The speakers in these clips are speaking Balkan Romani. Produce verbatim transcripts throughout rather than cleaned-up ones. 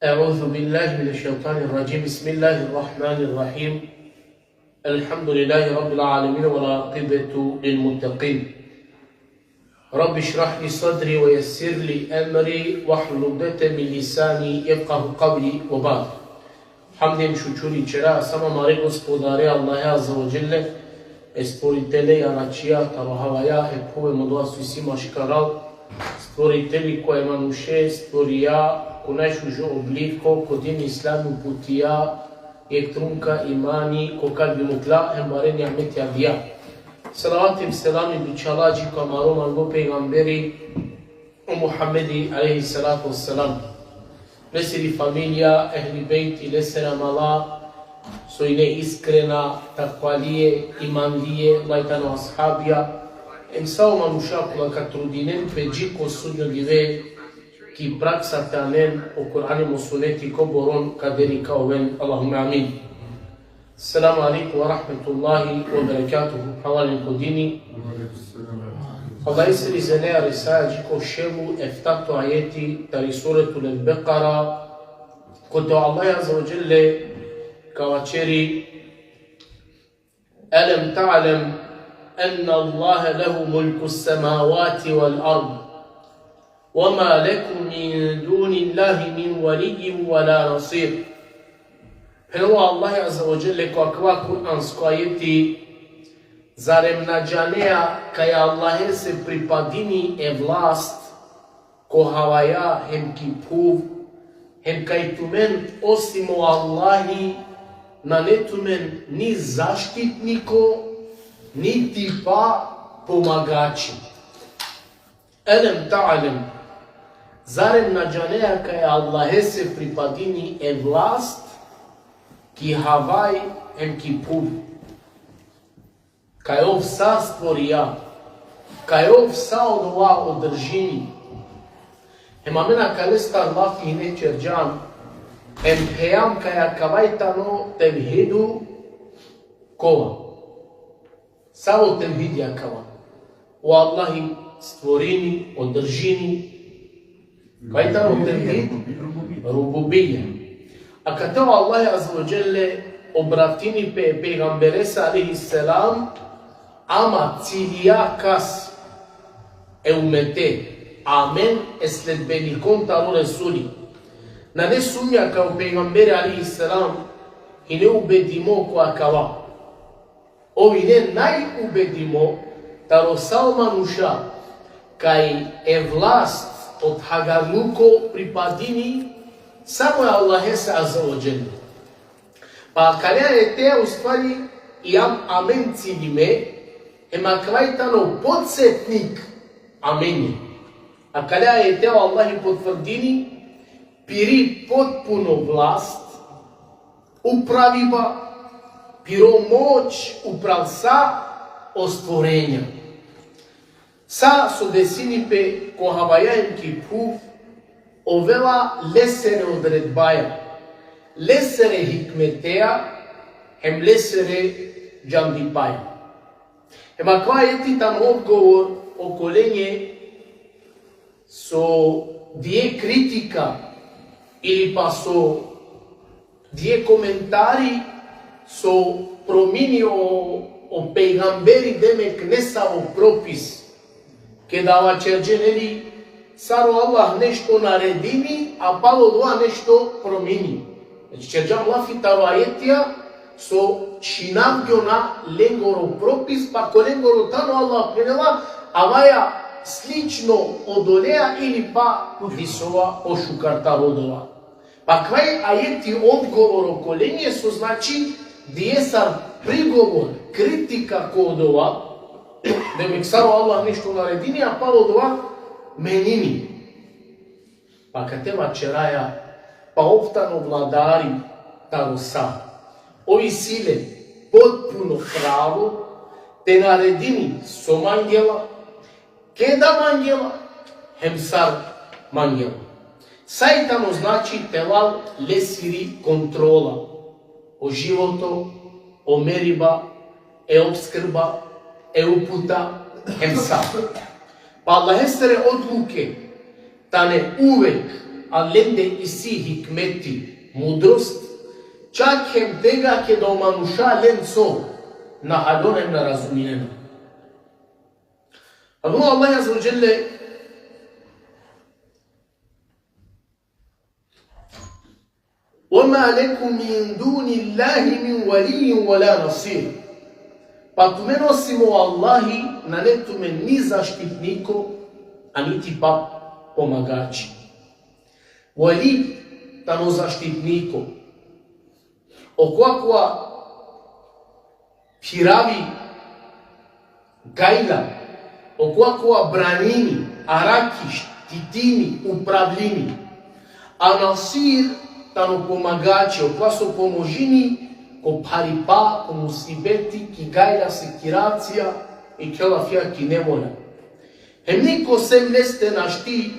أعوذ بالله من الشيطان الرجيم. بسم الله الرحمن الرحيم. الحمد لله رب العالمين والعاقبة للمتقين. رب اشرح لي صدري ويسر لي أمري واحلل عقدة من لساني يفقه قولي وبعد. Hamdi hem šukuri ćera samo amare Gospodare Allahe Azze ve Dželle, e Stvoritele, jaračija taro havaja, e phuve, hem odova so isi maškaral, Stvoriteli kova e manuše stvorija ko najšužo obliko, ko din islami uputija, jekh trunka imani ko kalbi mukla, hem bare nimetija dija. Salavati hem selami bičhala dži ko amaro manglo pejgamberi, o Muhammedi alejhi salatu vesselam. Lesiri familija, ehli bejti, lesere amala, so ine iskrena, takvalije, imanlije, laj tano ashabija, hem sa o manuša kola ka trudinen pe dži ko sudnjo dive ki praksa te anen o Kur'ani hem o suneti kobor on kaderi ka oven, Allahumme amin. Selamu alejkum ve rahmetullahi ve berekatuhu. Phralalen ko dini. Allahesiri izineja resaja dži ko šel u eftato ajeti tari Suretul Bekara, kote o Allah Azze ve Dželle ka vaćeri: ألم تعلم أن الله له ملك السماوات والأرض وما لكم من دون الله من ولي ولا نصير. Phenela o Allah Azze ve Dželle ko akava Kur'ansko ajeti: Zarem na džanea kaj Allahese pripadini e vlast ko havaja hem ki phuv, hem kaj tumen osim o Allahi nane tumen ni zaštitniko, niti pa pomagači. Elem ta'lem, zarem na džanea kaj Allahese pripadini e vlast ki havaj hem ki phuv? Kaj ov sa stvorija, kaj ov sa odova održini. Hem amen akalestar lafi hine ćerđam, hem phejam kaj akava i tano tevhidu kova. Savo tevhidi akava? O Allahi stvorini, održini. Kaj tano tevhid? Rububija. Akate o Allah Azze ve Dželle obratini pe pejgamberese alejhi selam, ama ciljija kas? E umete, amen e sledbenikon taro Resuli. Nane sumnja kaj o pejgamberi alejhi selam hine ubedimo ko akava. Ov hine najubedimo taro sa o manuša kaj e vlast, o thagarluko pripadini samo e Allahese Azze ve Dželle. Pa akale ajeteja ustvari i am-, amen ciljime, hem akava i tano podsetnik amenge. Akale ajeteja o Allahi potvrdini piri potpuno vlast, upraviba, piro moć upral sa o stvorenja. Sa so desini pe ko havaja hem ki phuv, ovela lesere odredbaja, lesere hikmeteja, hem lesere džandipaja. Hem akava ajeti tano odgovor okolenge so dije kritika ili pa so dije komentari so promini o, o pejgamberi, demek nesavo propis. Keda vaćerđe, neli, sar o Allah nešto naredini, a palo dova nešto promini. Znači, ćerđam lafi taro ajetija so čhinavgjona lengoro propis, pa ko lengoro tano Allah phenela, avaja slično odoleja ili pa disova pošukar taro dova. Pa akava i ajeti odgovor okolenge so, znači, dije sar prigovor, kritika ko dova, demek sar o Allah nešto naredini, a palo dova menini. Pa akate vaćeraja, pa ov tano vladari taro sa. Ov isi le potpuno pravo te naredini so mangela, keda mangela, hem sar mangela. Sa i tano, znači, telal lesiri kontrola. O životo, o meriba, e opskrba, e uputa, hem sa. Pa Allahesere odluke tane uvek a lende isi hikmeti, mudrost, čak hem tega keda o manuša lenco na haljona hem na razuminena. Ama Allah azze ve dželle: وما لكم من دون الله من ولي ولا نصير. Pa tumen osim o Allahi nane tumen ni zaštitniko, a niti pa pomagači. Veli tano zaštitniko. Okova kova phiravi gajla, okova kova branini, araki, štitini, upravljini. A nasir tano pomagači, okova so pomožini ko pharipa, ko musibeti, ki gajla, sikiracija, i kelafija, ki nevolja. Hem niko sem leste našti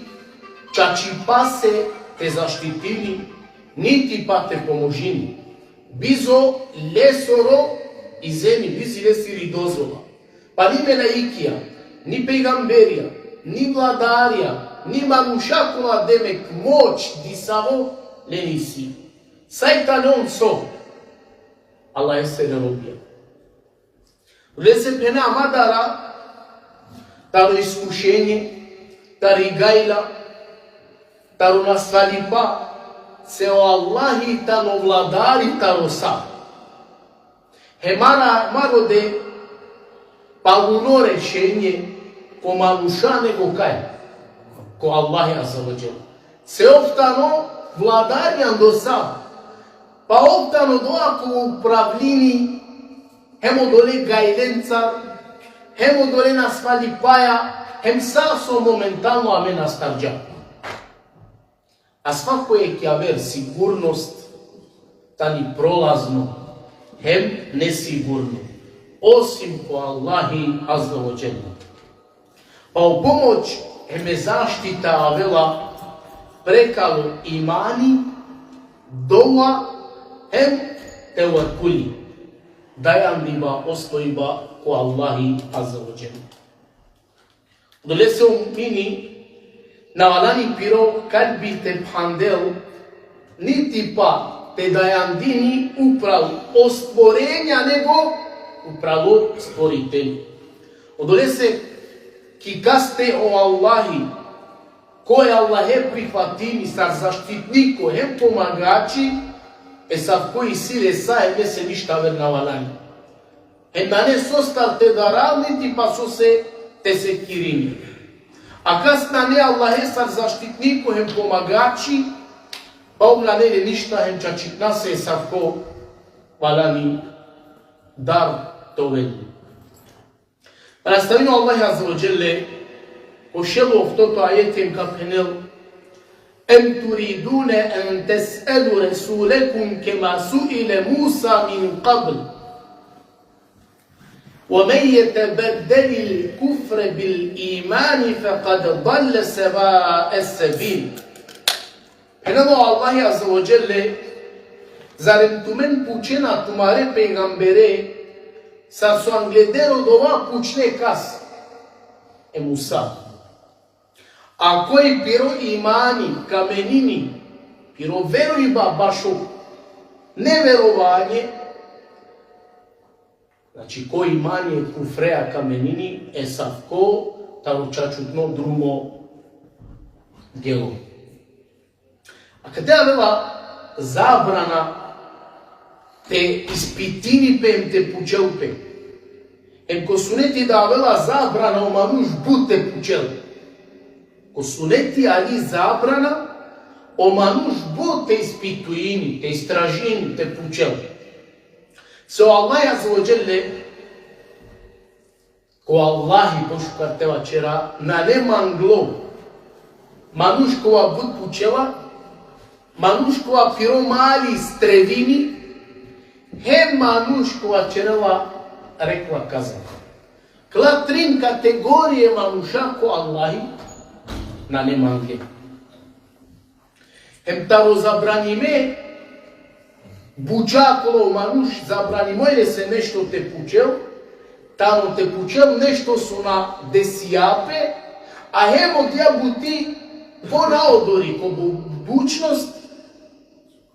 čačipase te zaštitini, niti pa te pomožini. Bizo lesoro izni, bizi lesiri dozvola. Pa ni melaikija, ni pejgamberija, ni vladarija, ni manuša kola demek moć disavo len isi. Sa i tane on so? Allahesere robija. Lese phena, ama dara taro iskušenje, tari gajla, taro nasvalipa, se o Allahi tano vladari taro sa. Hem ma rode paluno rešenje ko manuša nego kaj? Ko Allahi azze ve dželle. Se ov tano vladari ando sa. Pa ov tano dova ko upravljini hem odole gajlenca, hem odole nasvalipaja, hem sa so momentalno amen astarđa. A svako jekh javer sigurnost tani prolazno hem nesigurno, osim ko Allahi azze ve dželle. Pa o pomoć hem e zaštita avela prekalo imani, dova hem tevekuli. Dajandiba, ostojiba ko Allahi azze ve dželle. Odolese o mumini na valjani piro kalbi te phandel, niti pa te dajandini upral o stvorenja nego upral o Stvoritelj. Odolese ki kaste o Allahi, koj Allahe prihvatini sar zaštitniko hem pomagači, e savko isi le sa, hem lese ništa aver na valjani. Hem nane sostar te daral, niti pa sose te sekirini. A kas nane Allahe sar zaštitniko hem pomagači, pa ov nane le ništa hem čačipnase e savko valjani dar te ovel. Pa nastavini o Allah azze ve dželle, ko šel u oftoto ajeti hem ka phenel: أم تريدون أن تسألوا رسولكم كما سئل موسى من قبل ومن يتبدل الكفر بالإيمان فقد ضل سواء السبيل. Phenela o Allahi azze ve dželle: Zarem tumen pučena tumare pejgambere, sar so angleder odova pučne kas? E Musa. A koj piro imani kamenini, piro verujba bašo neverovanje, znači, ko imani e kufreja kamenini, e savko taro čačutno drumo gelo. Akate avela zabrana te ispitini pe hem te pučel pe. Hem ko suneti da avela zabrana o manuš but te pučel. Ko suneti ali zabrana o manuš but te ispitujini, te istražini, te pučel. Se o Allah azze ve dželle, ko Allahi pošukar te vaćera, nane manglo manuš kova but pučela, manuš kova piro mali strevini, hem manuš kova ćerela rekla kazna. Kala trin kategorije manuša ko Allahi nane mangle. Hem taro zabranime buća, kola o manuš zabranimo lese nešto te pučel, tano te pučel nešto so na desija pe, a hem odija buti po naodori, ko bu-, Bučnost,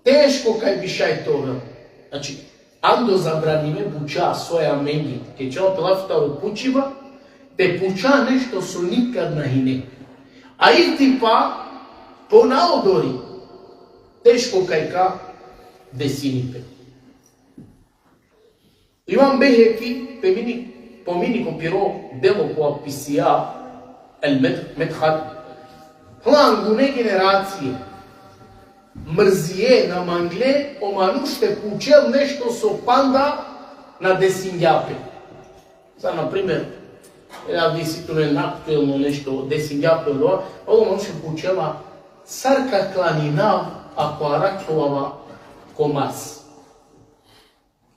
teško kaj bi šaj te ovel. Znači, ando zabranime buča soja mengi, ke čal pe lafi taro pučiba, te puča nešto so nikad na hine. A iti pa, ponaodori, teško kaj ka desini pe. Imam Bejheki pomini, pomini ko piro delo ko opisija, El Med-, Medhal, phlangune generacije mrzije, na mangle o manuš te pučel nešto so panda na desingja pe. Sar, na primer, ja, vi si tu ne aktuelno nešto, desingja pe odova, o manuš te pučela sar ka klaninav ako arakhovava ko Mars.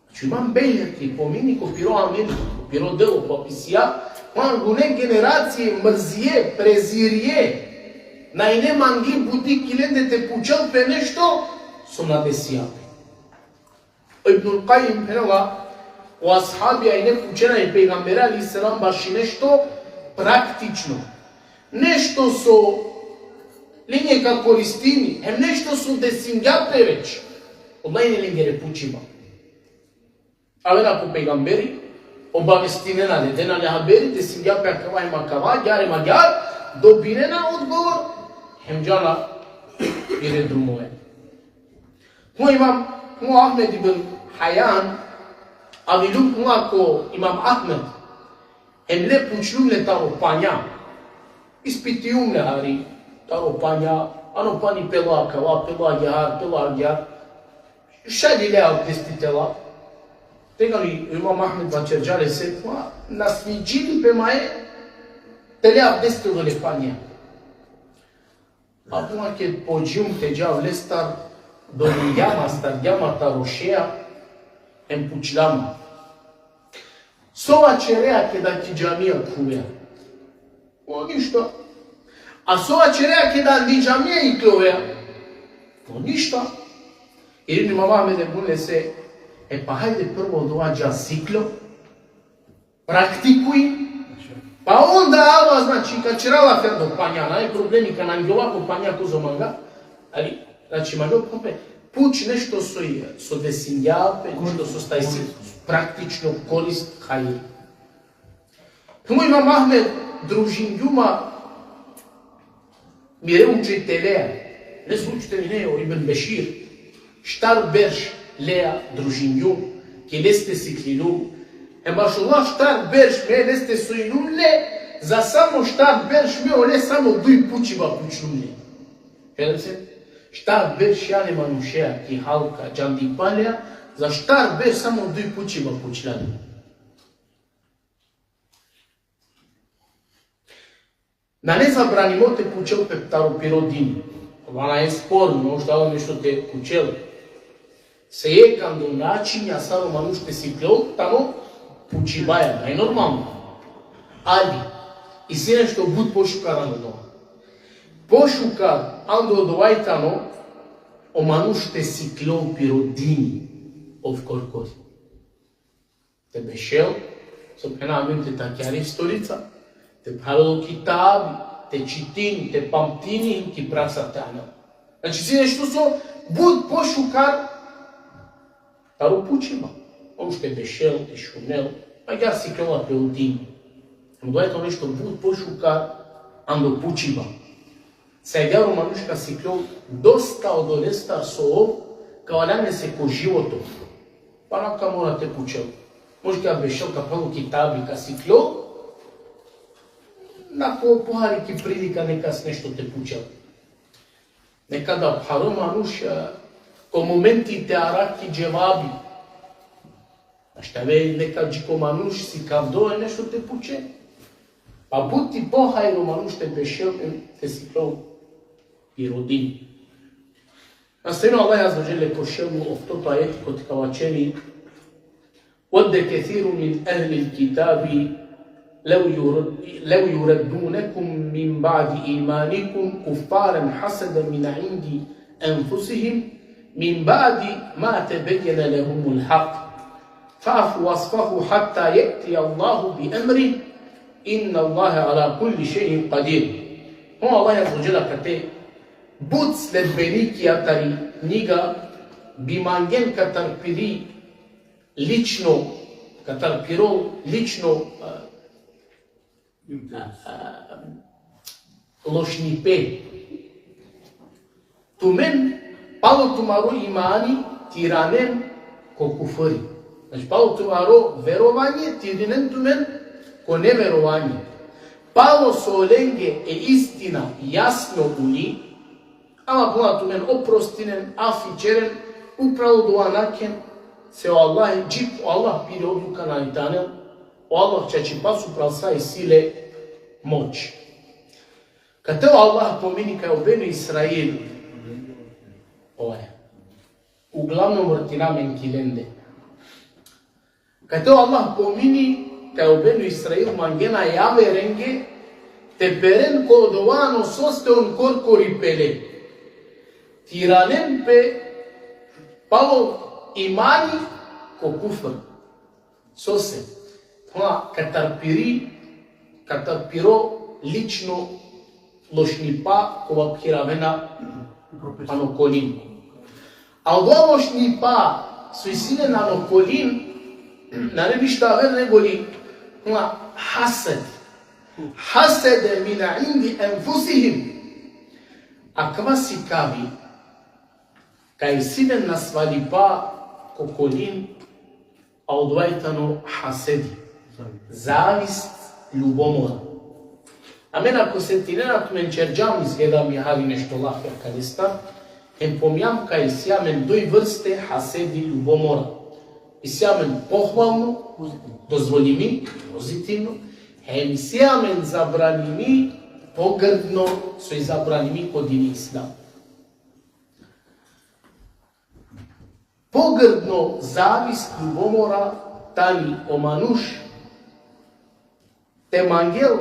Znači, Imam Bejheki pomini ko piro amel, ko piro delo, ko opisija, phlangune generacije mrzije, prezirije, na ine mangli buti ki lende te pučel pe nešto so na desija pe. Ibnul Kajim phenela, o ashabi ine pučena e pejgambere alejhi selam baši nešto praktično. Nešto so lenđe ka koristini, hem nešto so desingja pe već. Odola ine lengere pučiba. Avena ko pejgamberi, obavestinena le, dena le haberi, desingja pe akava hem akava, agjaar hem agjaar, dobinena odgovor, hem džana pire drumove. Mo imam, mo Ahmed ibn Hajan, aviljum mo ko Imam Ahmed, hem le pučljum le taro panja. Ispitijum le hari taro panja, ano pani pela akava, pela agjaar, pela agjaar. Šaj li le abdesti te lav? Tegani Imam Ahmed vaćerđa lese, ma na sviđini pe maje te le abdesti odole panja. A puna ked pođum te džav lestar, dolinđa ma, starđa ma taro šeja, hem pučlja ma: So vaćerea keda ki džamija khuvea? O ništa. A so vaćerea keda andi džamija iklovea? O ništa. Ili Imam Ahmed e bun lese: E pa hajde prvo dova dža siklo, praktikuj, pa onda ava, znači, ka ćera lafi ando panja, nane problemi, ka nanđova ko panja kozom manga, ali, znači, manglo pe, puč nešto so i, so desingja pe, nešto so staj si praktično korist, hajri. Mo Imam Ahmed družinđum ma mire učitelea, lese učitelj ine o Ibn Bešir, štar berš lea družinđum, ki leste sikliljum, hem bašo ola štar berš me leste sojinum le, za samo štar berš me ole samo duj pučiba pučlum le. Štar berš jane manušea ki halka, džandipa lea, za štar berš samo duj pučiba pučlja le. Nane zabranimo te pučel pe taro piro dini. Ova nane sporno, može taro nešto te pučel. Se jekh ando načinja sar o manuš te siklol tano pučibaja, naj normalno. Ali, isi nešto but pošukar ando dova. Pošukar ando dova i tano o manuš te siklol piro dini, ov korkori. Te bešel, so phena amen, te takjari stolica, te pharel o kitabi, te čitini, te pamtini, ki praksa te anel. Znači, si nešto so but pošukar taro pučiba. Ov te bešel, te šunel, agjaar siklola pe o din. Odova i tano nešto but pošukar ando pučiba. Se agjaar o manuš ka siklol dosta odolestar so ov ka valjani lese ko životo. Pa na ka mora te pučel. Može ka bešel, ka pharel o kitabi, ka siklol, na ko pohari ki prilika nekas nešto te pučel. Nekada pharo manuš, e, ko momenti te arakhi dževabi. Našti ave nekad dži ko manuš sikavdo e nešto te pučel. Pa but i pohajro manuš te bešel hem te siklol piro din. Nastavini o Allah Azze ve Dželle ko šel u oftoto ajeti kote ka vaćeri: ود كثير من أهل الكتاب لو يرد-، لو يردونكم من بعد إيمانكم كفارا حسدا من عند أنفسهم من بعد ما تبين لهم الحق فاعفوا واصفحوا حتى يأتي الله بأمره إن الله على كل شيء قدير. Hem o Allah Azze ve Dželle kate But sledbeniki tari knjiga bi mangen katar piri lično, katar piro lično, a, a, lošnipe. Tumen palo tumaro imani tiranen ko kufri. Znači, palo tumaro verovanje tiranen tumen ko neverovanje. Palo so lenge e istina jasno uli, ama puna tumen oprostinen, afi ćeren, upravo dova naken, se o Allah, džip o Allah piri odluka nane tane, o Allah čačipa upral sa isi le moć. Kate o Allah pomini kaj o Benu Israil, ovaj, uglavnom vrtina amen ki lende. Kate o Allah pomini kaj o Benu Israil mangena javerenge te peren ko odova ano soste on korkori pele. Tiranen pe palo imani ko kufr. Sose? Pa katar piri, katar piro lično lošnipa kova phiravena ano kolin. A odova lošnipa so isi len ano kolin, nane ništa aver nego li, pa hased. Hasede min indi enfusihim. Akava sikavi kaj isi len nasvalipa ko kolin, a odova i tano hasedi. Zavist, ljubomora. Amen, ako setinena tumen, ćerđam izgleda mi hari nešto lafi akalestar, hem pomnjam kaj isi amen duj vrste hasedi, ljubomora. Isi amen pohvalno, dozvolimi, pozitivno, hem isi amen zabranimi, pogrdno, so i zabranimi ko dini islam. Pogrdno zavist, ljubomora, tani o manuš te mangel,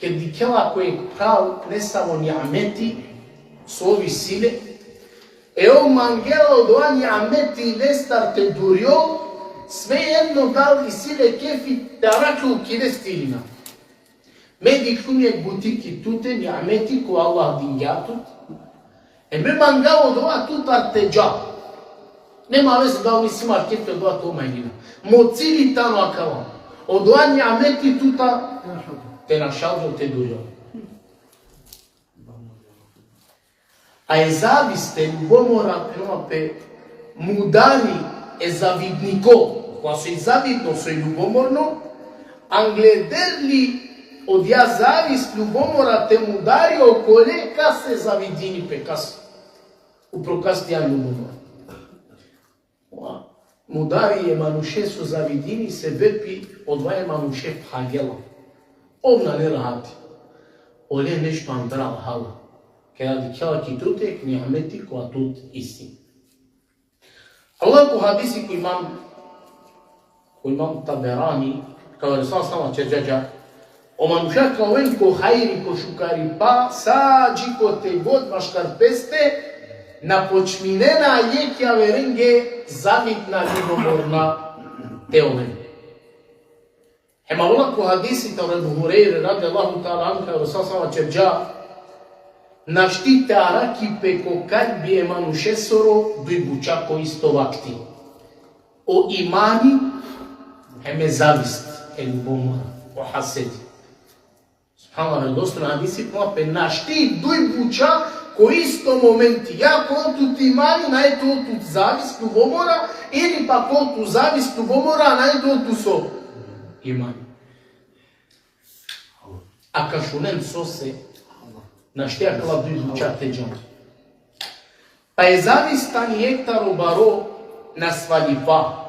ked dikhela ko jekh phral nesavo niameti so ov isi le, e ov mangela odova niameti lestar te durjol, svejedno dal isi le kefi te arakhljol ki leste ili na. Me dikhlum jekh buti ki tute, niameti ko Allah dingja tut, e me manga odova tutar te dža. Nema veze dal mi isi ma kefi odova te ov ma ili na. Mo cili tano akava. Odova niameti tutar te našaldol, te durjol. A e zavist, e ljubomora, phenela pe, mudari e zavidniko, kova soj zavidno, soj ljubomorno, angleder li odija zavist, ljubomora te mudari okole kase zavidini pe, kas, upro kas tija ljubomora. Mudari e manuše so zavidini, sebepi odova e manuše phagela. Ov nane rahati. Ole nešto andral hala. Keda dikhela ki tute jekh niameti kova tut isi. Allah ko hadisi ko imam, ko imam Taberani, kaj o Resul sallallahu alejhi ve sellem ćerđa, o manuša ka oven ko hajri, ko šukaripa, sa dži kote god maškar peste, na počminena jekh javerenge zavidna, ljubomorna te oven. Hem avela ko hadisi taro Ebu Hurejre radijallahu ta'ala anhu, kaj o Resul sallallahu alejhi ve sellem ćerđa, našti te arakhi pe ko kalbi e manušesoro duj buća ko isto vakti. O imani, hem e zavist, e ljubomora, o hasedi. Subhanallah, dostojno hadisi, pa pe našti duj buća ko isto momenti. Ja ka ol tut imani, nane te ol tut zavist, ljubomora, ili pa ka ol tut zavist, ljubomora, nane te ol tut so? Imani. A ka šunen sose našti akala duj buća te džan. Pa e zavist tani jekh taro baro nasvalipa.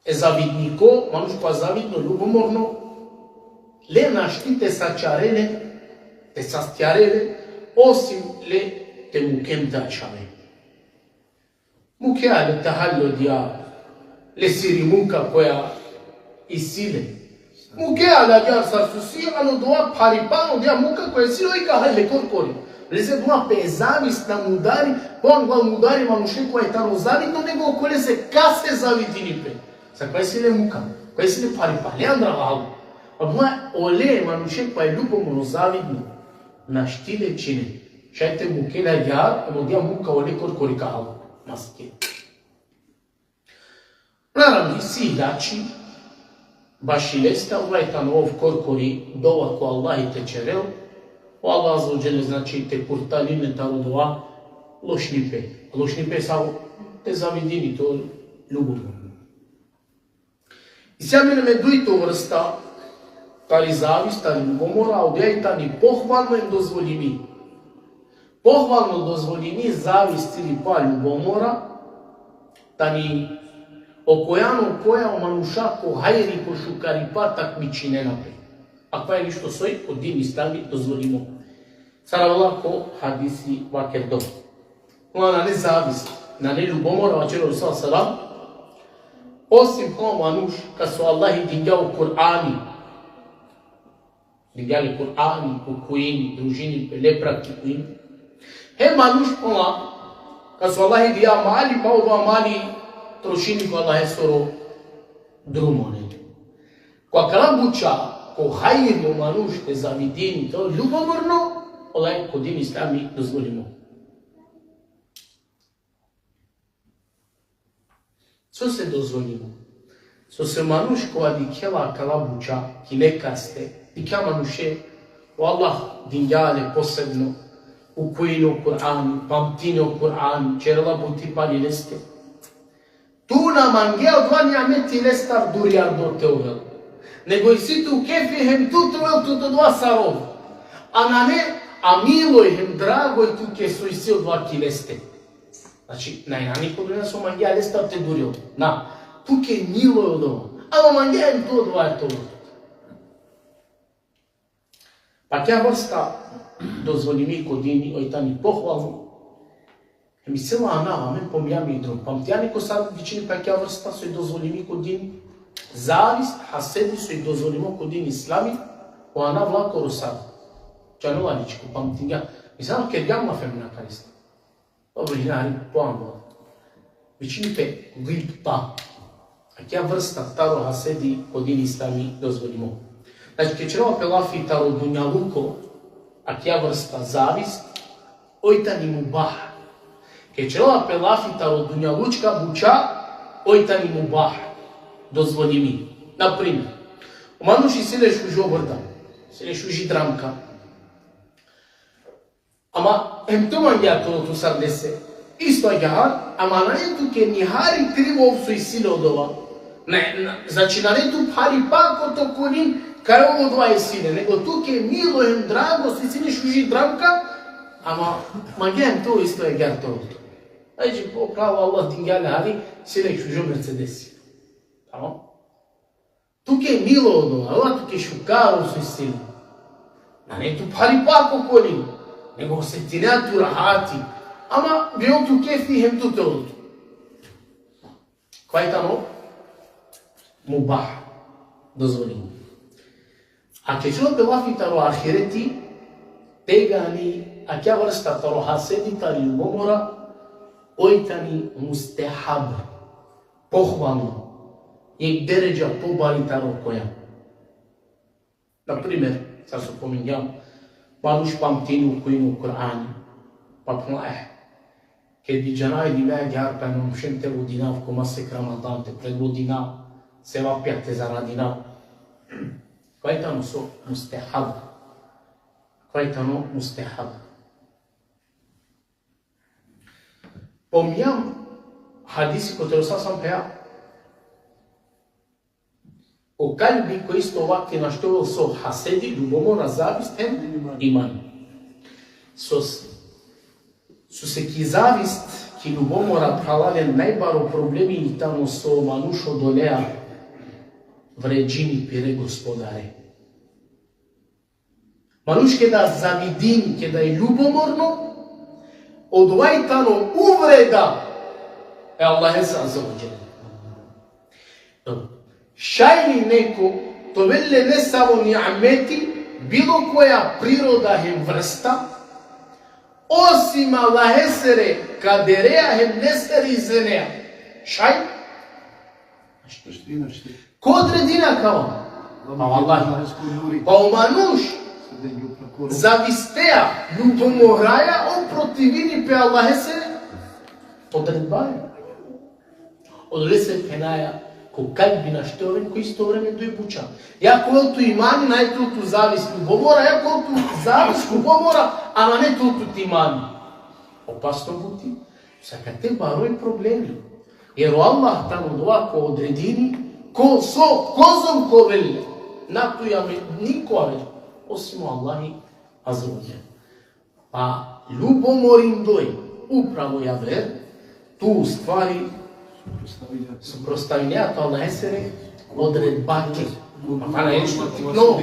E zavidniko, manuš kova zavidno, ljubomorno, le našti te sačarel len, te sastjarel len, osim le te muken, te ačhaven. Mukea le te hal odija lesiri muka koja isi le. Mukea le agjaar sar so isi, ano dova pharipa, ano odija muka koja isi le, oj ka hal le korkori. Lese dova pe e zavist na mudari, pa angla mudari manuše kova i taro zavidno, nego okolese kase zavidini pe. Sa kova isi le muka, kova isi le pharipa, le andral hal. A dova ole manuše kova i ljubomorno, zavidno, našti le činen. Šaj te mukel agjaar, hem odija muk ka ole korkori ka hal maske. Naravno, isi ilači, baši leste, ovaj tano ov korkori dova ko Allahi te ćerel, o Allah azze ve dželle, znači, te kurtarini taro dova lošnipe. Lošnipe savo? Te zavidini, to ljubomora. Isi amen hem dujto vrsta tari zavist, tari ljubomora, odija i tani pohvalno hem dozvolimi. Pohvalno, dozvolimi zavist ili pa ljubomora, tani okojano koja o manuša ko hajri, ko šukaripa takmičinena pe. Akava i nešto soj ko din islami dozvolimo. Sar avela ko hadisi vakerdo. Ola nane zavist, nane ljubomora, vaćeri o Resul sallallahu alejhi ve sellem, osim o manuš kas o Allahi dingja o Kur'ani. Dingja le Kur'ani, ukujini, družini pe, le praktikujini. Hem manuš ola kas o Allahi dingja mali, pa odova mali trošini ko Allahesoro drumo, ne. Ko akala buća, ko hajri o manuš te zavidini, to ljubomorno, ola i ko din islami dozvolimo. Sose dozvolimo? Sose manuš kova dikhela akala buća ki nekaste, dikha manuše, o Allah dingja le posebno, ukujini o Kur'ani, pamtini o Kur'ani, ćerela buti pali leste. Tu na mangea odova niameti lestar durjardo te ovel. Nego isi tu kefi hem tu te ovel tut odova sar ov. A nane, a milo hem drago tuke so isi odova ki leste. Znači, nane niko drugo so mangea lestar te durjol. Na, tuke milo odova. Ama mangea hem tu odova te ovel. Pa akija vrsta dozvolimi ko dini, oj tani pohvalno. Hem isi la anav, amen pominjam i drom. Pamtija neko sar vičini pe akija vrsta soj dozvolimi ko dini? Zavist, hasedi soj dozvolimo ko din islami, o anav lakoro sar? Džanela li čiko, pamtingja? Misal, kergjam lafi amen akari leste. Dobro, hine hari po anglo. Vičini pe gibta. Akija vrsta taro hasedi ko din islami dozvolimo. Znači, ked ćerela pe lafi taro dunjaluko, akija vrsta zavist, oj tani mubah. Ked ćerela pe lafi taro dunjalučka buća, oj tani mubah. Dozvolimi. Na primer, o manuš isi le šužo brda, isi le šuži dramka. Ama hem tu mangea te ovel tut sar lese. Isto agjaar, ama nane tuke nihari krivo ov so isi le odova. Ne, na, znači, nane tu pharipa ko te okolin kaj ov odova isi le, nego tuke milo hem drago so isi le šuži dramka, ama mangea hem tu isto agjaar te ovel tut. Znači, o pravo Allah dingja le hari, isi le šužo Mercedesi. Tamam? Tuke milo odova, odova tuke šukar so isi le. Nane tu pharipa ko okolin, nego osetinea tu rahati. Ama bijol tu kefi hem tu te ovel tut. Kova i tano mubah, dozvolimo. A ked ćerela pe lafi taro ahireti, tegani akija vrsta taro hasedi, tari ljubomora, oj tani mustehab. Pohvalno, jekh deredža pobari taro koja. Na primer, sar so pomingjam, manuš pamtini, ukujini o Kur'ani, pa phenela, eh, ked bi džanav i dive agjaar, pa na mušen te vodinav ko masek Ramadan, te predvodinav, sevapja te zaradinav. Kova i tano so? Mustehab. Kova i tano? Mustehab. Pominjam hadisi kote o Resul sallallahu alejhi ve sellem phenela: o kalbi ko isto vakti našti ovel so? Hasedi, ljubomora, zavist hem iman. Sose, sose ki zavist, ki ljubomora, phralalen, najbaro problemi i tano so manuš odolea vređini pire Gospodare. Manuš keda zavidini, keda i ljubomorno, odova i tano uvreda e Allahese azze ve dželle. Dobro. Šaj li neko te ovel le nesavo niameti, bilo koja priroda hem vrsta, osim Allahesere kaderea hem lesere izenea? Šaj? Našti, našti. Ko odredini akava? Pa vallahi. Pa o manuš Zavistea, ljubomoraja, ov protivini pe Allahesere odredbaja. Odolese phenaja, ko kalbi našti oven ko isto vreme duj buća. Ja ka ovel tu imani, nane te ovel tu zavis, ljubomora, ja ka ovel tu zavis, ljubomora, a nane te ovel tu imani. Opasno buti. Sa kate baroj problemi. Jer o Allah tano odova ko odredini, ko so, kozom ka ovel le. Na tu amen, niko amen, osim o Allahi Azze ve Dželle. Pa ljubomorindoj, upravo javer, tu u stvari suprostavinea tu Allahesere odredbake. Pa pana ješ tu tikno.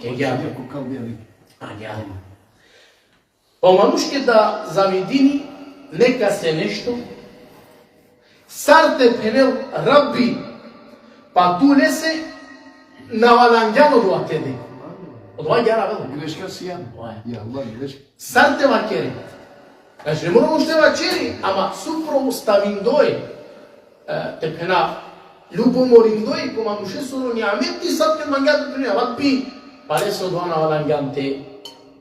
Ke ja. A ja. Pa o manuš keda zavidini nekase nešto, sar te phenel Rabbi, pa tu lese na valangjan odova te de. Odova agjaar avela. Greška sijan. Oja. Ja Allah, greška. Sar te vakere? Znači, ne mora uopšte vaćeri, ama suprostavindoje, e, te phena, ljubomorindoj ko manušesoro niameti, sar te mangja te phena, Rabbi, pa lese odova na valangjan te,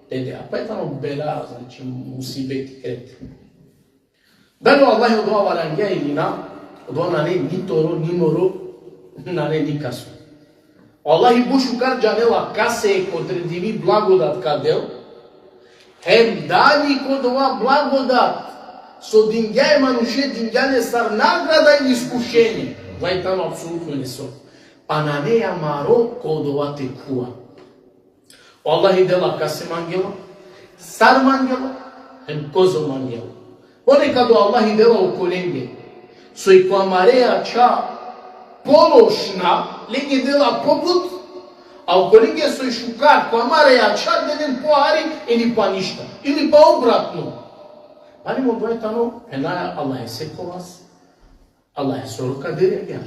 te de. A pa i tano bela, znači, musibeti krete. Dali o Allah odova valangja ili na, odova nane ni toro, ni moro, nane nikaso. O Allah but šukar džanela kase ka odredini blagodat ka del, hem dali ko odova blagodat so dingja e manuše, dingja le sar nagrada ili iskušenje, vaj tano apsolutno neso. Pa nane amaro ko odova te khuva. O Allah i dela kase mangela, sar mangela, hem kozom mangela. Ponekad o Allah i dela okolenge soj ko amare jačha pološna, lenge dela pobut, a okolenge soj šukar ko amare jačha dela len pohari ili pa ništa, ili pa obratno. Mani mo boje tano, e na Allahese khovas, Allahesoro kaderi agjaar.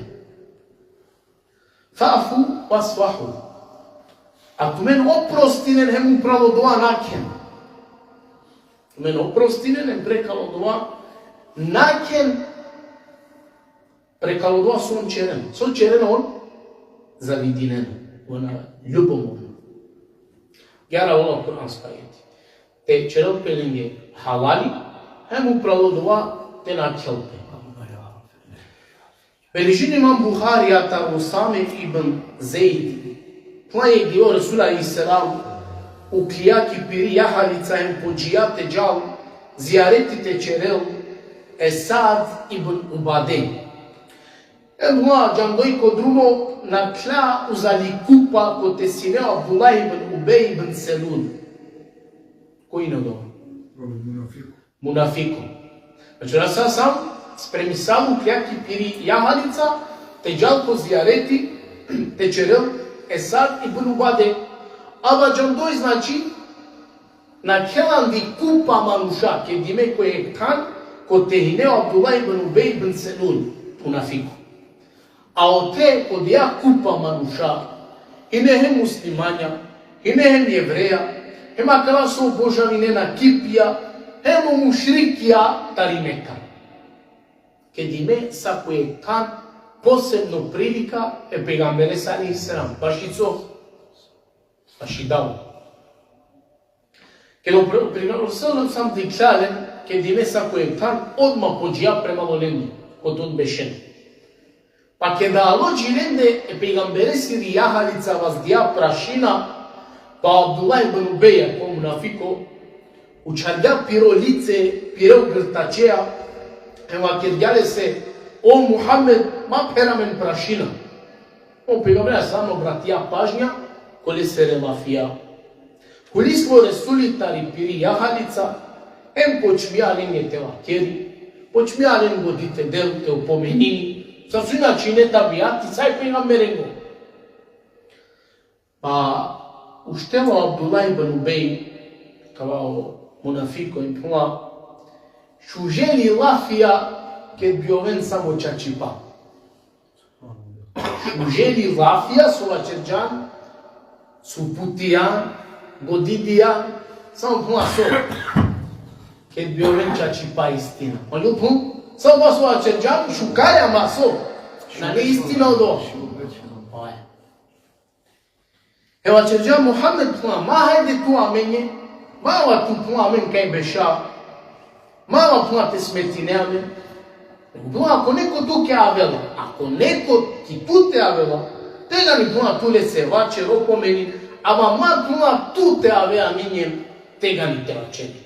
Fa'fu vasfahu. A tumen oprostinen hem upral odova nakhen. Tumen oprostinen hem prekal odova nakhen, prekal odova so on ćeren. So ćeren on? Zavidinen. Ona ljubomorno. Agjaar avela kuransko ajeti. Te ćerel pe lenge halali, hem upral odova te nakhel pe. Beležini imam Buharija taro Usame ibn Zejd. Phenela, o Resul alejhi selam uklija ki piri jahalica hem podžija te džal zijareti te ćerel e Sad ibn Ubade. Hem phenela, džandoj ko drumo nakhla uzali kupa kote sine o Abdullah ibn Ubej ibn Selul. Koj ine odova? Munafiko. Znači, o Resul alejhi selam spremisalo, uklija ki piri jahalica, te džal ko zijareti, te ćerel e Sad ibn Ubade. Aba džandoj, znači, nakhela andi kupa manuša, kedime ko jekh than, kote hine o Abdullah ibn Ubej ibn Selul, munafiko. A ote ko dija kupa manuša, hine hem muslimanja, hine hem jevreja, hem akala so obožavinena kipija, hem o mušrikija tari Meka. Kedime sa ko jekh than posebno prilika e pejgamberese alejhi selam, baši co? Baši dava. Keda o pre-, pejgamberi sallallahu alejhi ve sellem dikhlja len, kedime sa ko jekh than, odma podžija prema lende, kote on bešen. Pa keda alo dži lende, e pejgamberesiri jahalica vazdija prašina, pa Abdullah ibn Ubeja, ko munafiko, učhardja piro lice, pire o grtačeja, hem vakergja lese: O Muhammed, ma pher amen prašina. O pejgamberi samo obratija pažnja ko lesere lafija. Hulislo o Resuli tari piri jahalica, hem počmija lenge te vakeri, počmija len godi te del, te opomenini, sar so inače ine tabijati sa e pejgamberengo. Pa uštelo Abdullah ibn Ubej, kava o munafiko, hem phenela: Šuže li lafija ked bi oven samo čačipa? Šuže li lafija so vaćerđan, so uputijan, godidijan, samo phenela so. Ked bi oven čačipa, istina. Pa ju pun, samo so vaćerđan, šukar, ama so. Nane istina odova. Oja. E vaćerđa: Muhammed, puna, ma hajde tu amenđe, ma ava tu, puna, amen kaj beša, ma ava, puna, te smetine amen. Puna, ako neko tuke avela, ako neko ki tute avela, tegani, puna, tu lese vaćer, opomeni, ama ma, puna, tu te ave amenđe, tegani te vaćeri.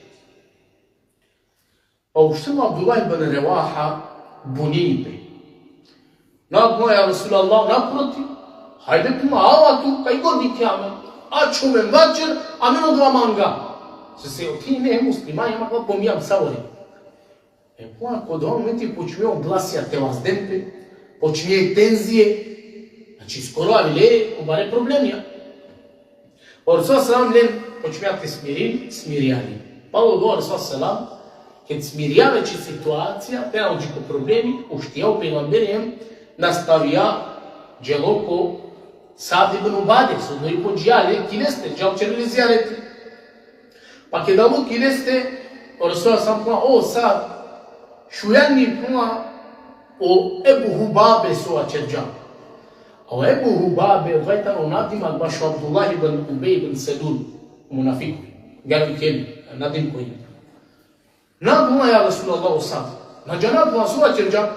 Pa uštela Abdullah ibn Revaha, bunini pe. Na, puna, ja Resulallah, naprotiv, hajde, puna, ava tu, kaj god dikhe amen, ačhoven vaćer, amen odova manga. Se, se, oti ine muslimanja, ama ka pomijam savore. E, puna, ko dova momenti počmio glasija te vazden pe, počmio tenzije, znači, skoro avile ko bare problemija. O Resul selam len počmija te smirini, smirija le. Palo odova o Resul selam, ked smirija veći situacija, te na uđi ko problemi, uštija o pejgamberi hem nastavija, dželo ko Sad ibn Ubade, so doj podžija le ki leste, džal ćerel le zijareti. Pa ked alo ki leste, o Resul selam, puna, o Sad, šujan mi, puna, o Ebu Hubabe so vaćerđa. A o Ebu Hubabe, odova tano nadimak bašo Abdullah ibn Ubej ibn Selul, munafiko. Gari ken, nadim ko ime. Na, puna, ja Resulallah, o Sad. Na džana, puna, so vaćerđa.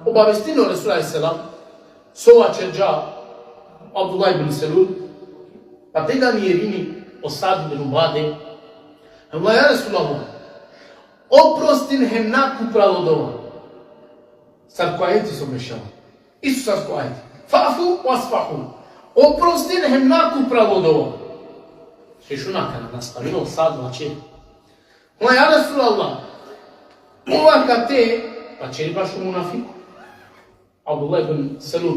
Obavestini o Resul alejhi selam so vaćerđa Abdullah ibn Selul, pa tegani jerini o Sad ibn Ubade. Hem vaćerđa: Ja Resulallah, oprostin hem nakupral odova. Sar ko ajeti so bešava. Isto sar ko ajeti. Fa'fu wasfahu. Oprostin hem nakupral odova. Šaj šun akana, nastavini o Sad vaćeri. Puna: Ja Resulallah, ov akate, vaćeri bašo munafiko, Abdullah ibn Selul.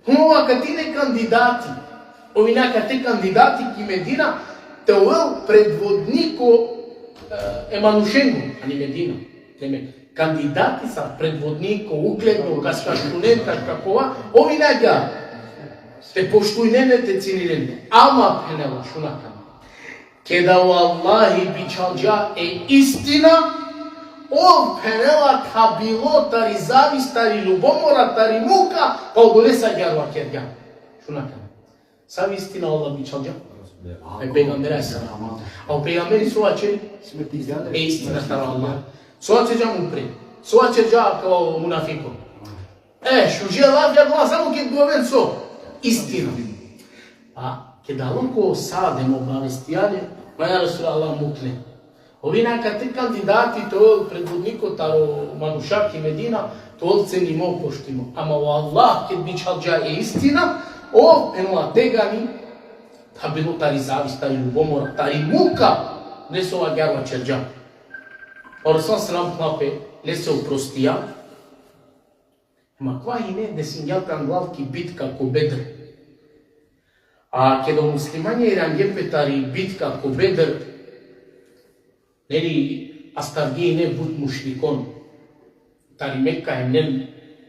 Puna: Ov akate ine kandidati, ov ine akate kandidati ki Medina, te ovel predvodniko, e, e manušengo, ani Medina. Demek, kandidati sar predvodniko, ugledno, kas ka šunen, kas ka kova, ov ine agjaar. Te poštujnen le, te cininen le. Ama, phenela, šun akana, keda o Allahi bičhalđa e istina, ov, phenela, thabilo tari zavis, tari ljubomora, tari muka, pa odolese agjaar vakergja. Šun akana. Savi istina o Allah bičhalđa? E pejgamberi alejhi selam. A o pejgamberi so vaćeri? E istina taro Allah. So vaćerđa upre? So vaćerđa ko munafiko? E, šuže lafi, ako samo ked bi oven so? Istina. A keda alo ko Sad hem obavestija le, ma, ja Resulallah, muk len. Ov ine akate kandidati te ovel predvodniko taro manuša ki Medina, te ovel cenimo, poštujmo. Ama o Allah, ked bičhalđa e istina, ov, phenela, tegani thabilo tari zavis, tari ljubomora, tari muka, lese ov agjaar vaćerđa. O Resul selam, puna, pe lese oprostija. Ama kova ine, desingja pe anglal ki bitka ko Bedr. A keda o muslimanja irangje pe tari bitka ko Bedr, neli, astavge ine but mušrikon tari Mekka, hem len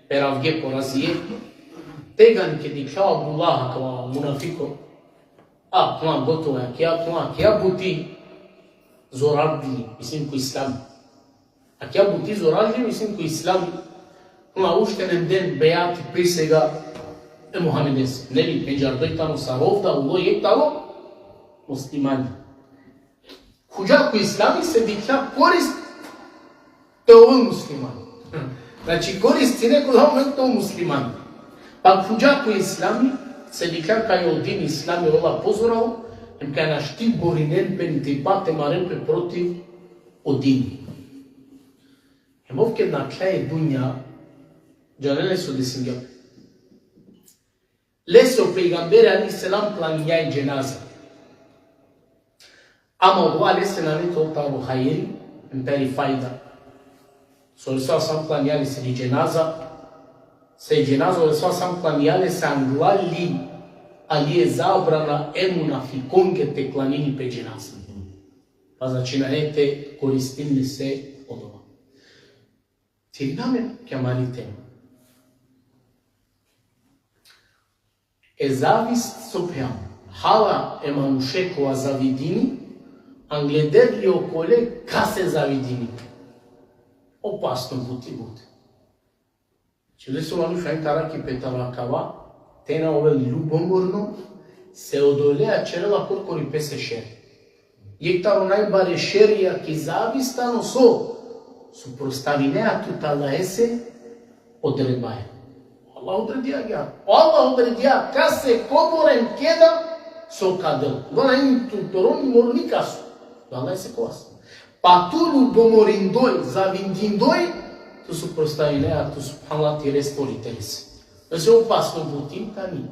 peravge, porazije. Tegani ked dikhlja o Abdullah, kava munafiko, a, puna, gotovo, akija, puna, akija buti zorarđi, mislim, ko islam. Akija buti zorarđi, mislim, ko islam, puna, ušten hem den bejati, prisega e Muhammedese. Neli, pendžardo tano sar ov da, ulo jekh taro muslimani. Khuđa ko islami, se dikhlja korist te ovel musliman. Znači, korist sine ko dova moment te ovel musliman. Pa khuđa ko islami, se dikhlja kaj o din islami ola pozoralo, hem kaj našti borinen pe, niti pa te maren pe protiv o din. Hem ov ked nakhlja e dunja, džanena so desingja pe? Lese o pejgamberi alejhi selam klaningja i dženaza. Ama odova lese nane te ol taro hajri, hem tari fajda. So o Resul selam klaningja lese i dženaza, se i dženaza o Resul selam klaningja lese anglal li, ali e zabrana e munafikonge te klanini pe dženaza. Pa znači nane te koristini lese odova. Te irina amen ki amari tema. E zavist, so phenđam, hala e manuše kova zavidini, angleder li okole kase zavidini. Opasno buti but. Znači, lese o manuš hajn te arakhi pe taro akava, te na ovel ljubomorno, Se odolea ćerela korkori pese šer. Jekh taro najbare šerija ki zavis tano so suprostavinea tut Allahese odredbaja. Allah odredija agjaar. Allah odredija kase kobor em keda so ka del. Vana in tu toroni mornika so. Allahese kovas. Pa tu lubomorindoj, zavindindoj, tu suprostavinea tu, subhanallah, tire Stvoritelese. Lese opasno buti tani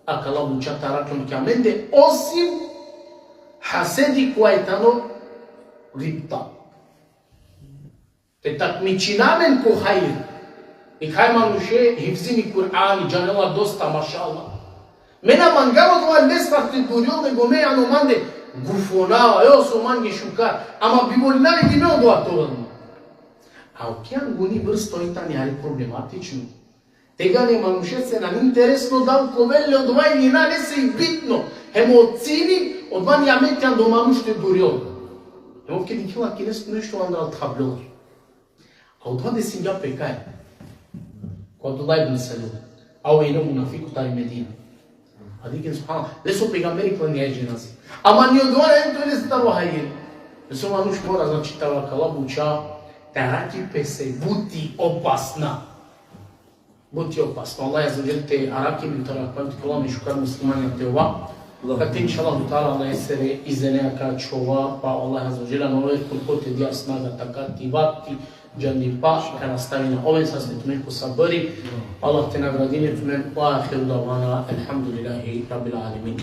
akala buća te arakhljum ki amende, osim hasedi kova tano gibta. Te takmičina amen ko hajr. Nekaj manuše hifzini Kur'ani, džanela dosta, mašallah. Me na mangava odova lestar te durjol, nego me ano mande gufonava, jo, so mange šukar. Ama bi volinav i me odova te ovel. A okej, anguni vrsto i tani hari problematično. Tegani manušese nane interesno dal ka ovel le odova ili na, lese i bitno. Hem o cini odova nijametja ando manuš te durjol. Hem ov keda dikhela ki leske nešto andral thabljol. A odova desingja pe kaj? Ko Abdullah ibn Selul. A ov ine munafiku tari Medina. A dikhen, subhanallah, lese o pejgamberi klaningja dženaze. Ama ni odova nane tu lese taro hajr. Lese o manuš mora, znači, taro akala buća te arakhi pese, buti opasna. Buti opasna. Allah azze ve dželle te arakhi amen taro akala, te ovel amen šukar muslimanja te ova. Kad inšallah teala Allahesere izinea ka ačhova, pa Allah azze ve dželle na ovel koliko te dija snaga, takati, vakti, džandipa, ka nastavina. Oven sasve tumen ko sabri. Allah te nagradini tumen. Ve ahiru davana elhamdulillahi rabbil alemin.